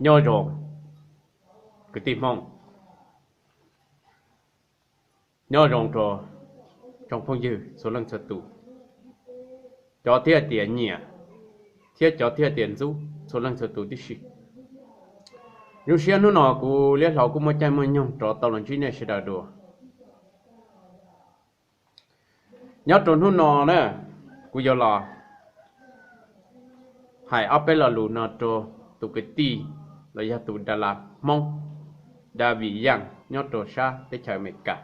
Nyob zoo kwv tij Hmoob, nyob zoo rau tsoom phooj ywg txhua leej txhua tus, cov thiaj tias nyiam thiab cov thiaj tias ntxub txhua leej txhua tus tib si. Zoo siab hnub no kuv Liab Hlau kuj muaj caij muaj nyoog rov tau los ntsib nej sawv daws dua. Nyob rau hnub no na, kuv yuav los hais ob peb lo lus no rau tus kwv tij los yog tus das las Hmoob David Yaj nyob rau sab teb chaws Amelikas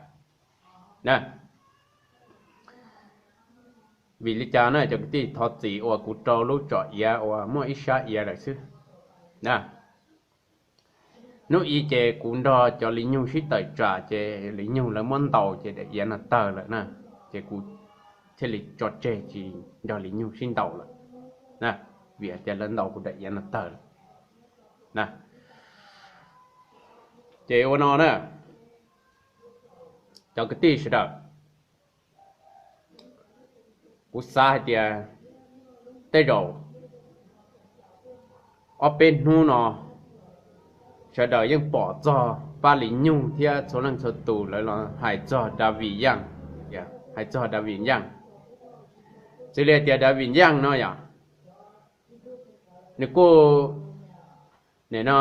na. Vim li cas na cov kwv tij, thov txim uas kuv rau lub tsom iav uas muaj ib sab iav lawm xwb na. Hnub i ces kuv nrog cov li nyug sib tawm tsam ces li nyug lawv muab ntaus ces daim iav no tawg lawm na, ces kuv thiaj li tso tseg tsis nrog li nyug sib ntaus lawm, vim hais tias lawv ntaus kuv daim iav no tawg lawm. Ces ua no na, cov kwv tij sawv daws, kuv xav hais tias tej zaum ob peb hnub no sawv daws yeej pom txog pab li nyug thiab txhua leej txhua tus lawv los hais txog David Yaj, hais txog David Yaj. Xws li tias David Yaj no yom, nws kuj nim no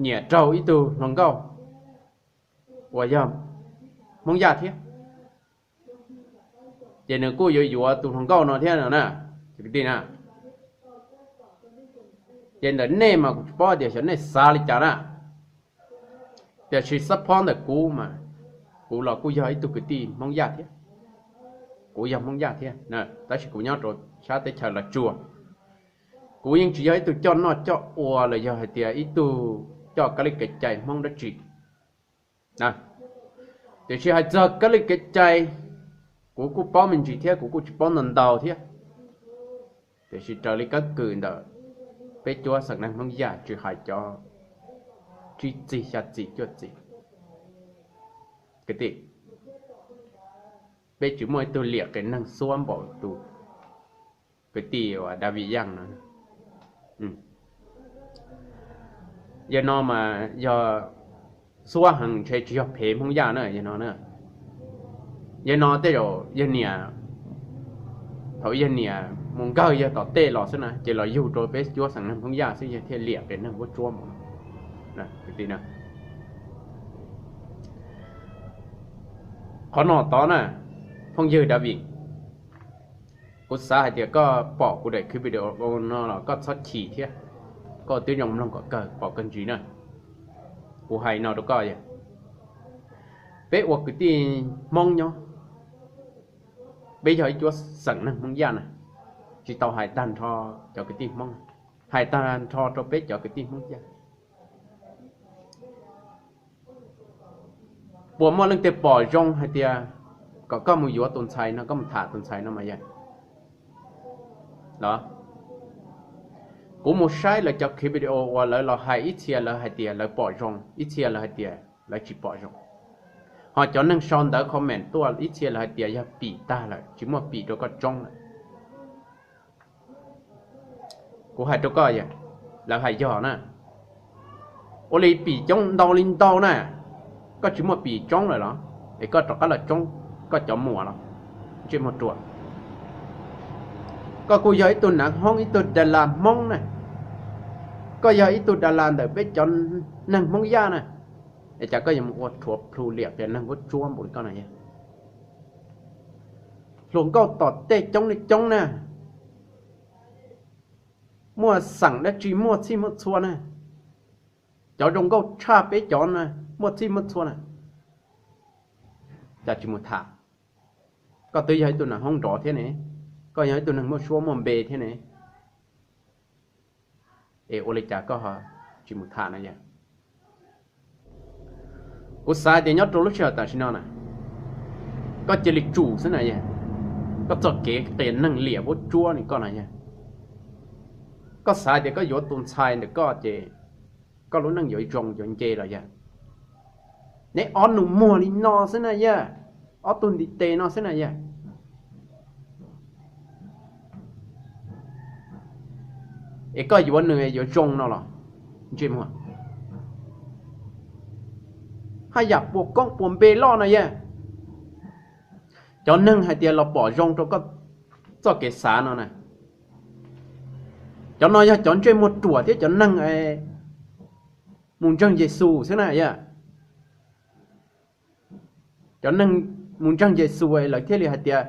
nyiam raug ib tug hluas nkauj uas yog Hmoob Yaj thiab, ces nws kuj yuav yuav tus hluas nkauj no thiab no na, cov kwv tij na. Ces ntawm nej mas kuv tsis paub tias xyov nej xav li cas na, tiam sis xab phob ntawm kuv mas kuv los kuj yog ib tug kwv tij Hmoob Yaj thiab, kuv yog Hmoob Yaj thiab, tab sis kuv nyob rau sab teb chaws Los Tsuas. Kuv yeej tsis yog ib tug coj noj coj ua los yog hais tias ib tug coj kab li kev cai Hmoob dab tsi. Tiam sis hais txog kab li kev cai, kuv kuj paub me ntsis thiab kuv kuj tsis paub ntau ntau thiab. Tiam sis raws li keeb kwm ntawm peb cuab xeem neeg Hmoob Yaj, tsis hais cov tsib txig xya txim cuaj txim, kwv tij, peb tsis muaj ib tug liam qias neeg xuab npaum tus kwv tij uas David Yaj no. Yawg no mas yog xuab heev ntshe tsis yog phem Hmoob Yaj na, yawg no na. Yawg no tej zaum yawg niam, thaum yawg niam mus nkawg yawg tom tej los xwb na, ces los yug rau peb cuab xeem neeg Hmoob Yaj xwb yawg thiaj liam qias neeg vuab tsuab mus. Qhov no tod na, phooj ywg David, kuv xav hais tias koj pom kuv daim clip video no los koj txhob chim thiab, koj twb zoo mloog kom kawg pom kawg ntsis na. Kuv hais no rau koj yog, peb ua kwv tij Hmoob nyob, peb yog ib cuab xeem neeg Hmoob Yaj na, tsis tau hais tag nrho cov kwv tij Hmoob, hais tag nrho rau peb cov kwv tij Hmoob Yaj. Puas muaj leej twg pom zoo hais tias kom koj mus yuav tus ntxhais no, koj mus tham tus ntxhais no mas yog los? Kuv mus saib lawv cov clip video uas lawv los hais, ib txhia lawv hais tias lawv pom zoo, ib txhia lawv hais tias lawv tsis pom zoo. Ho cov neeg sau ntawv comment tuaj ib txhia lawv hais tias yog pim tag lawm, tsis muaj pim rau koj tsoob lawm. Kuv hais rau koj, lawv hais yog na. Ua li pim coob ntau li ntau na, koj tsis muaj pim tsoob lawm los? Es koj rov qab los tsoob koj cov muam los? Ntsej muag ruam. Koj kuj yog ib tug nav Hmoob, ib tug das las Hmoob na, koj yog ib tug das las ntawm peb cov neeg Hmoob Yaj na, es cas koj yuav mus ua rhuav plhu liam qias neeg vuab tsuab npaum li koj no yog? Hluas nkauj tom tej coob li coob na, muaj xeem dab tsi muaj txhij muaj txhua na, cov zoo nkauj tshaj peb cov na, muaj txhij muaj txhua na, cas tsis mus tham? Koj twb yog ib tug nav Hmoob nrov thiab ne, koj yog ib tug neeg muaj suab muaj npe thiab ne, es ua li cas koj tsis mus tham na yog? Kuv xav tias nyob rau lub sij hawm tam sim no na, koj cia li tsum xwb na yog, koj txoj kev qias neeg liam vuab tsuab ni koj na yog. Koj xav tias koj yuav tus ntxhais ntawm koj ces koj lub neej yuav zoo yuav nce los yog? Neb ob nus muag li no xwb na yog, ob tug ntiv tes no xwb na yog. Es koj yuav nws yuav zoo no los? Ntsej muag, haj yam puas koob puas npe loj no yog cov neeg hais tias los pom zoo rau koj txoj kev xav no na. Cov no yog cov ntsej muag ruam thiab cov neeg mus ntseeg Yexus xwb na yog. Cov neeg mus ntseeg Yexus lawv thiaj li hais tias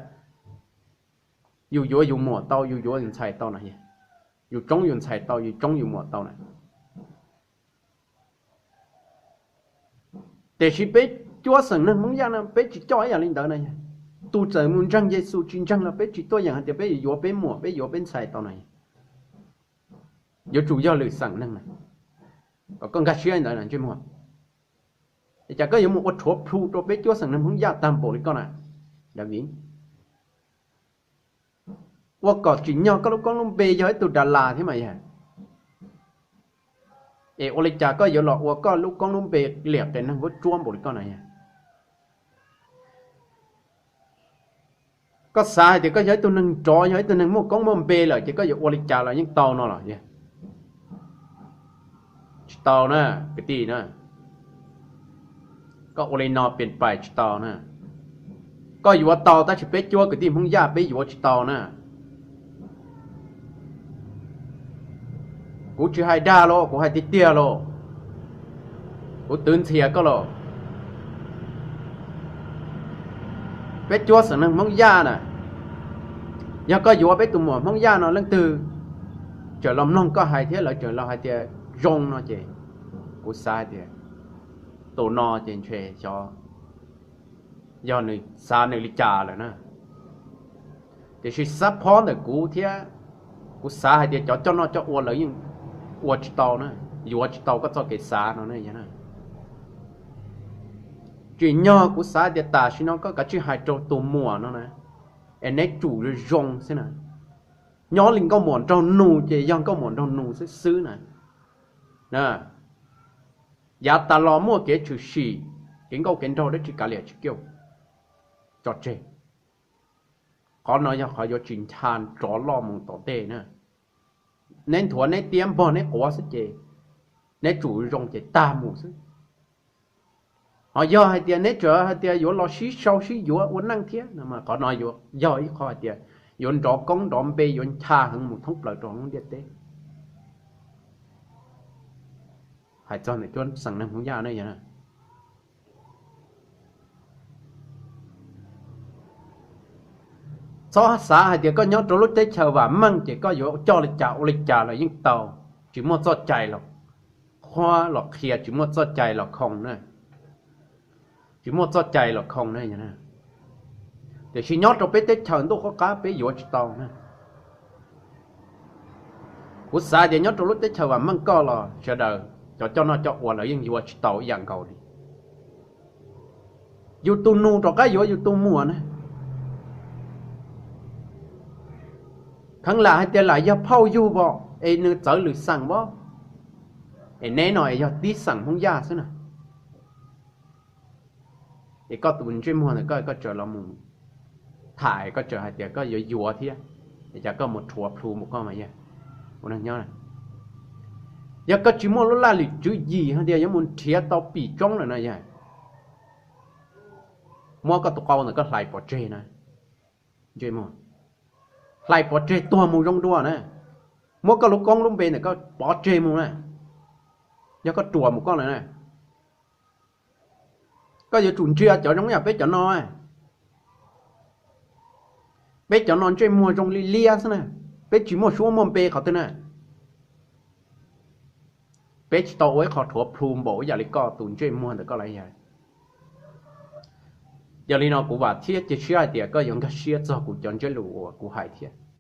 yus yuav yus muam tau, yus yuav yus ntxhais tau na, yus tsoob yus ntxhais tau, yus tsoob yus muam tau na. Tiam sis peb cuab xeem neeg Hmoob Yaj no peb tsis coj ib yam li ntawd na. Tus txawm mus ntseeg Yexus tsis ntseeg los peb tsis tuaj yeem hais tias peb yuav peb muam peb yuav peb ntxhais tau na. Yuav tsum yog lwm xeem neeg na, kom koj nkag siab li ntawd na ntsej muag. Es cas koj yuav mus ua rhuav plhu rau peb cuab xeem neeg Hmoob Yaj tag npaum li koj na? Daviv, ua kom tsim nyog koj lub koob lub npe yog ib tug Das Las thiab mas yog. Es ua li cas koj yuav los ua koj lub koob lub npe liam qias neeg vuab tsuab npaum li koj na yog? Koj xav hais tias koj yog ib tug neeg nrov, yog ib tug neeg muaj koob muaj npe lawm ces koj yuav ua li cas los yeej tau no los? Tsis tau na, kwv tij na. Koj ua li no piam pais tsis tau na. Koj yuav tau tab sis peb cuab kwv tij Hmoob Yaj peb yuav tsis tau na. Kuv tsis hais dag los kuv hais tiag tiag los, kuv twv ntxhias koj los. Peb cuab xeem neeg Hmoob Yaj na, yog koj yuav peb tus muam Hmoob Yaj no leej twg tseem los mloog koj hais thiab lawv tseem los hais tias zoo no ces kuv xav hais tias tus no ces ntshe xyov yog nws xav nws li cas lawm na. Tiam sis xab phob ntawm kuv thiab kuv xav hais tias cov coj noj coj ua lawv yeej ua tsis tau na, yuav tsis tau koj txoj kev xav no. Tsim nyog kuv xav tias tam sim no koj kav tsij hais rau tus muam no na, es neb tsum zoo xwb na. Nyob li nkauj muam nraug nus ces yog nkauj muam nraug nus xwb xwb na. Yav tas los muaj kev tshwm sim, kev nkauj kev nraug dab tsi kav liam tsis kiuj tso tseg. Qhov no yog qhov yuav tsis ncha nrov loj mus tom ntej na. Neb nthuav neb tiab npog neb quav xwb ces neb tsum zoo ces tag mus xwb. Ho yog hais tias neb tseem hais tias yuav los sib sau sib yuav ua neej thiab no mas qhov no yog ib qho hais tias yuav nrov koob nrov npe yuav ncha heev mus thoob plaws rau lub ntiaj teb. Hais txog ntawm cuab xeem neeg Hmoob Yaj ne, txhob xav hais tias koj nyob rau lub teb chaws vam meej ces koj yuav coj li cas ua li cas los yeej tau, tsis muaj txoj cai los qhuab los qhia, tsis muaj txoj cai los khoo na. Tsis muaj txoj cai los khoo na. Tiam sis nyob rau peb teb chaws ntuj qub qab peb yuav tsis tau na. Kuv xav tias nyob rau lub teb chaws vam meej koj los sawv daws cov coj noj coj ua lawv yeej yuav tsis tau ib yam nkaus li. Yus tus nus rov qab yuav yus tus muam na. Kheev lam hais tias lam yog phauj yug vos es nws txawv lwm xeem vos, es neb no es yog tib xeem Hmoob Yaj xwb na. Es koj tus ntsej muag ntawd koj, koj tseem los mus tham, koj tseem hais tias koj yuav yuav thiab, es cas koj mus rhuav plhu mus koj mas yog ua neeg nyob. Yog koj tsis muaj lub laj lim tswv yim hais tias yuav mus nrhiav tau pim tsoob lawm no yog, muab koj tus qau ntawm koj hlais pov tseg na. Ntsej muag, hlais pov tseg tuag mus zoo dua na. Muab koj lub koob lub npe ntawm koj pov tseg mus na. Yog koj ruam mus koj lawm na. Koj yuav tsum ntsia cov zoo yam peb cov no. Peb cov no ntsej muag zoo li liab xwb na. Peb tsis muaj suab muaj npe qhov twg na. Peb tsis tau ua ib qho rhuav plhu npaum ib yam li koj tus ntsej muag ntawm koj lawm. Yog li no kuv vam thiab cia siab hais tias koj yuav nkag siab txog kuv cov ntsiab lus uas kuv hais thiab.